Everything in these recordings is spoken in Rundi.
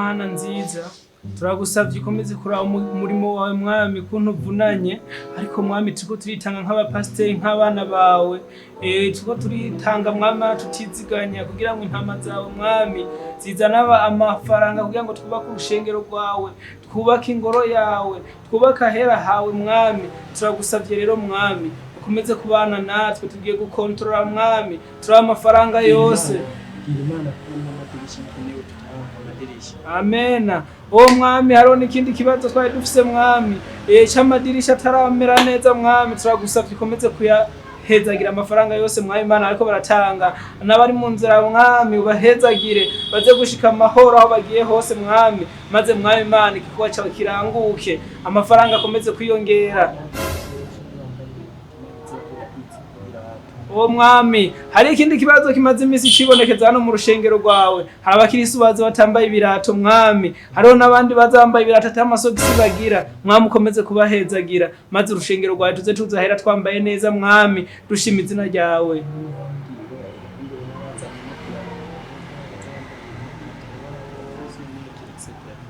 Mana nziza, turagusabye ukomeze kuraba umurimo wawe mwami, kuntu uvunanye. Ariko mwami, turiko turitanga nk'abapasiteri, nk'abana bawe, turiko turitanga mwami tutiziganya, kugira ngo intama zawe mwami zizane amafaranga, kugira ngo twubake urushengero rwawe, twubake ingoro yawe, twubake ahera hawe mwami. Turagusabye rero mwami, ukomeze kubana natwe. Tugiye gukontorora mwami, turaha amafaranga yose. Gira Imana ko n'amadirisha akenewe, tutaronka amadirisha. Amena. Uwo mwami, hariho n'ikindi kibazo twari dufise mwami, c'amadirisha ataramera neza mwami. Turagusavye ukomeze kuyahezagira, amafaranga yose mwami Imana ariko baratanga, n'abari mu nzira mwami ubahezagire, baze gushika amahoro aho bagiye hose mwami. Maze mwami Imana, igikorwa cawe kiranguke, amafaranga akomeze kwiyongera. Uwo mwami, hari ikindi kibazo kimaze iminsi cibonekeza hano mu rushengero rwawe. Hari abakirisu baza batambaye ibirato mwami, hariho n'abandi baza bambaye ibirato ata amasogisi bagira mwami. Ukomeze kubahezagira, maze urushengero rwawe tuze tuzahera twambaye neza mwami, dushima izina ryawe.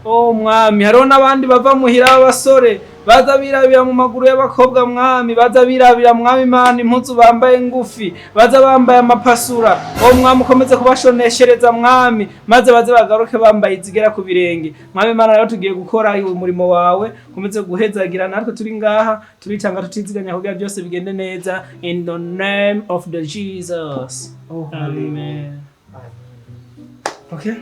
Oh mwami, hariho n'abandi bava muhira b'abasore baza birabira mu maguru y'abakobwa mwami, baza birabira mwami Imana impuzu bambaye ngufi, baza bambaye amapasura. Oh mwami, ukomeze kubashoneshereza mwami, maze baze bagaruke bambaye izigera ku birenge mwami Imana. Rero tugiye gukora umurimo wawe, ukomeze guhezagira natwe turi ngaha, turitanga tutiziganya kugira byose bigende neza, in the name of the Jesus. Oh, amen. Okay.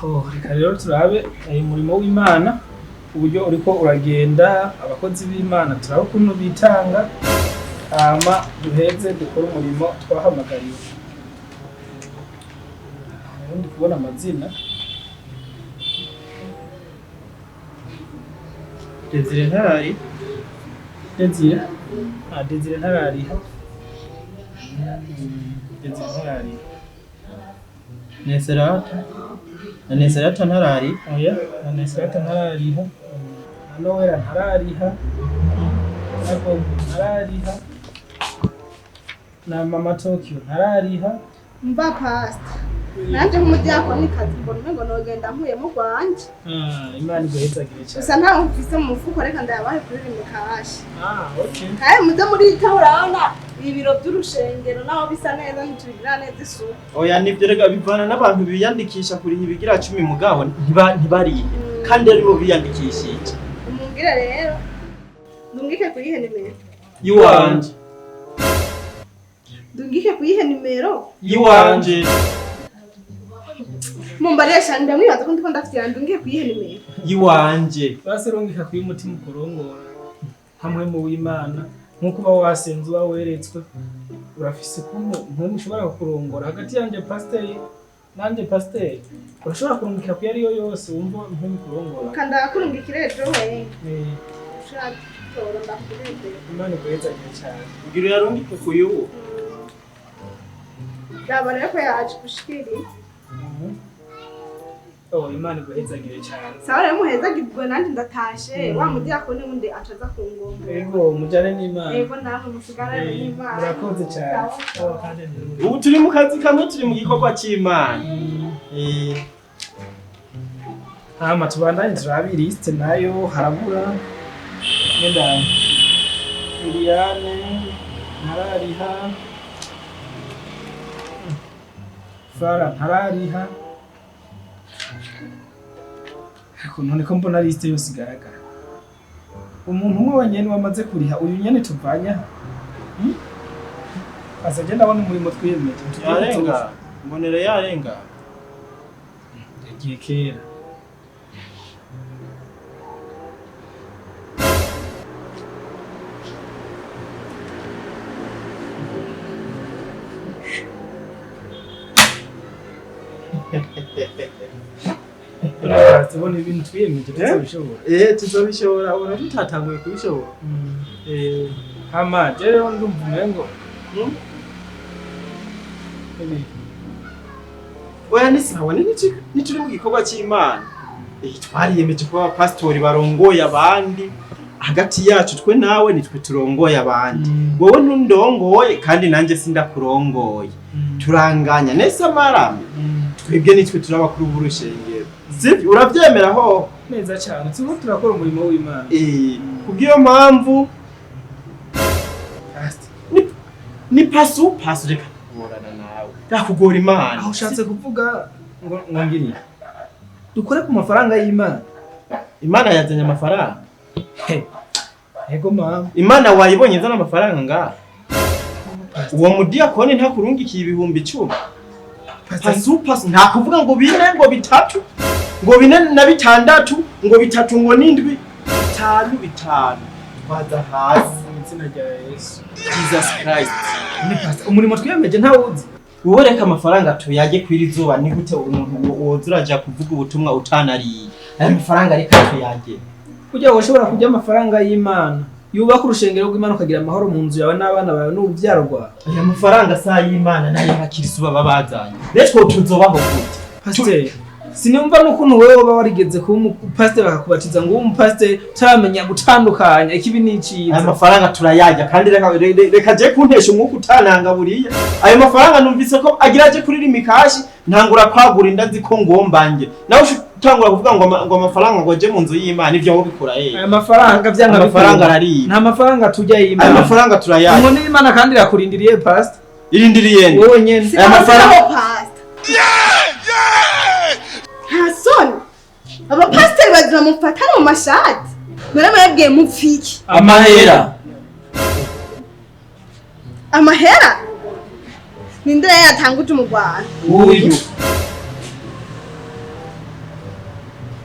Oh, reka rero turabe uyu murimo w'Imana uburyo uriko uragenda. Abakozi b'Imana turabe ukuntu bitanga, hama duheze dukore umurimo twahamagariwe. Rero ndi kubona amazina. Desire ntarari. Desire, ah, Desire ntarariha. Desire ntarariha. Neserata na Neserata ntarari. Oya, na Nesirata ntarariha, na Nowera ntarariha, na Bobo ntarariha, na Mama Tokyo ntarariha. Mva pasita, nanje nk'umudiyakonikazi mbona umengo nogenda nkuyemo rwanje. Ah, Imana iguhezagire cyane. Gusa ntawe mfise mu mufuko, reka ndayabahe kuri rimwe kashi. Ah, okay. Kandi muze muritaho, urabona ibiro by'urushengero naho bisa neza, ntitubigira neza isuku. Oya, nivyo rega, bivana n'abantu biyandikisha kuriha ibigira 10, mugabo ntibarihe kandi aribo biyandikishije. Umumbwire rero ndungike kuyihe nimero? Iwanje. Ndungike kuyihe nimero? Iwanje. Mumbarire cyane, ndamwibaza ko ndiko ndafitira. Ndungike kuyihe nimero? Iwanje. Basi rungika kuba umutima ukurongora hamwe mu w'Imana, nk'uko uba wasenze, uba weretswe, urafise ukuntu mpwemu ushobora kukurongora hagati yanje pasiteri nanje pasiteri. Urashobora kurungika kuyo ariyo yose wumva mpwemu kurongora. Kandakurungikire ejo we. Eh, Ushatora ndakurengera. Imana iguhezagire cyane. Ugira uyarungike kuyuwo. Raba rero ko yaje gushikiriye. Oh, Imana iguhezagire cyane. Sawa rero, muhezagirwe, nanjye ndatashe. Wa mudiyakoni wundi acaza ku ngoma. Ego, mujane n'Imana. Ego, namwe musigarane Eh, n'Imana. Murakoze cyane. Sawa, sawa. Oh, kandi ni- Ubu turi mu kazi kamwe, turi mu gikorwa c'Imana. Hama tubandanye turabe liste nayo, harabura ngenda. Liliane ntarariha, Fara ntarariha. Ariko none ko mbona liste yose igaragara, umuntu umwe wenyene wamaze kuriha, uyu nyene tuvanye aha. Asa je ndabona umurimo twiyemeje tugiye Yarenga mbonera yarenga. Yagiye kera. Tubona ibintu twiyemeje tuzabishobora. Eh, tuzobishobora, ubona tutatanguye kubishobora. Hama je rero ndumva umengo ibi Oya, ni sawa, ni nituri mu gikorwa c'Imana. Twariyemeje kuba abapasitori barongoye abandi. Hagati yacu twe nawe nitwe turongoye abandi. Wowe ntundongoye kandi nanjye sindakurongoye, turanganya nese amarame. Twebwe nitwe turi abakuru b'urushengero. Sivyo? Uravyemera ho? Neza cyane, turiko turakora umurimo w'Imana. Kubw'iyo mpamvu Pastor, ni pasu pasu, reka kugorana nawe, yakugora Imana. Aho ushatse kuvuga ngo ngiriye dukore ku mafaranga y'Imana? Imana yazanye amafaranga? Ego mama. Imana wayibonye izana amafaranga ngaha? Uwo mudiyakoni ntakurungikiye 10,000? Pastor, Pasu pasu, nta kuvuga ngo bine, ngo bitatu, ngo bine na bitandatu, ngo bitatu, ngo n'indwi, bitanu bitanu, twaza hasi. Mu izina rya Yesu. Jesus Christ. None Pastor, umurimo twiyemeje ntawuzi? Wowe reka amafaranga tuyajye kwira izuba. Ni gute umuntu woza uraja kuvuga ubutumwa utanariye? Aya mafaranga reka tuyajye. Kugira ngo ushobora kurya amafaranga y'Imana yubaka urushengero rw'Imana, ukagira amahoro mu nzu yawe n'abana bawe n'urubyaro rwawe. Aya mafaranga si ay'Imana, n'ay'abakirisu baba bazanye. Rero two tuzobaho gute? Pasiteri, sinumva n'ukuntu wewe woba warigeze kuba umupasiteri, bakakubatiza ngo ube umupasiteri, utaramenya gutandukanya ikibi Aya n'iciza. mafaranga turayajya, kandi reka je kuntesha umwuka utananga buriya. Ayo mafaranga numvise ko agira aje kuri Lumicash, ntangura kwagura inda, nzi ko ngomba nge nawe utangura kuvuga ngo amafaranga ngo aje mu nzu y'Imana. Ivyo wowe bikura hehe? Aya mafaranga vyanga Amafaranga bikunda. arariye. Nta mafaranga turya Aya y'Imana. mafaranga turayajya. Inkoni y'Imana kandi irakurindiriye, pastor. Irindiriye nde? Wowe nyene. Aya mafaranga- Pastor, nta soni, abapasiteri bazima mufatane mu mashati, none mwebwe mupfiki? Amahera. Amahera ninde rero yatanguje umugwano? Uyu.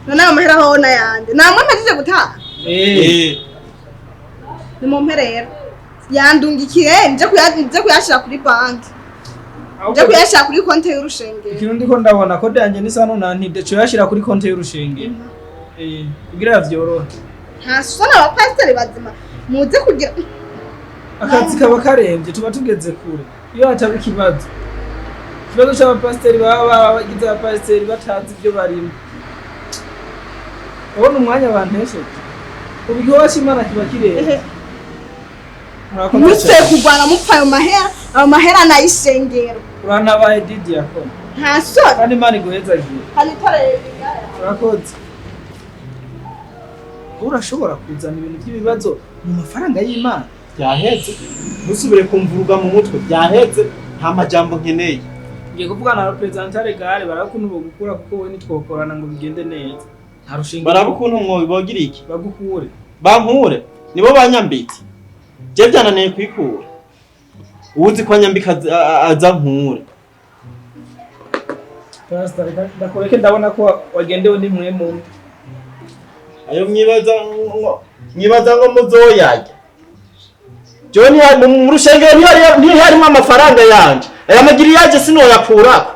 None ayo mahera ho n'ayandi namwe mpejeje gutaha? Eh. Ni mumpe rero, yandungikiye nje kuyashira kuri banki, nje kuyashira kuri konti y'urushengero. Ikintu ndiko ndabona ko yanjye ni sano na ntide cyo yashira kuri konti y'urushengero. Kugira vyorohe. Nta soni, abapasiteri bazima muze kugira Akazi kaba karemvye, tuba tugeze kure iyo hataba ikibazo. Ikibazo c'abapasiteri baba bagize abapasiteri batazi ibyo barimo. Ubona umwanya bantesheje, ubu igikorwa c'Imana kiba kirenze. Murakoze Mutse cyane. kurwana mupfa ayo mahera, ayo mahera nayishengero. Urantabaye Didiakoni. Nta soni. Kandi Imana iguhezagiye. Hanitoreye igare. Urakoze. Urashobora kuzana ibintu by'ibibazo mu mafaranga y'Imana? Byahetse, ntusubire kumvuruga mu mutwe, byahetse, nta majambo nkeneye. Ngiye kuvugana na représentant légal, baraba ukuntu bogukura, kuko wowe ntitwokorana ngo bigende neza. Nta rushinge. Baraba ukuntu mwobibogira iki? Bagukure. Bankure? Nibo banyambitse? Je byananiye kwikura. Uwuzi ko anyambika aza nkure. Pastor, reka ndakureke, ndabona ko wagendewe n'imwe mu Ayo mwibaza ngo muzoyarya? Jewe mu rushengero ntiharimo amafaranga yanje. Aya magiri yaje sinoyakurako.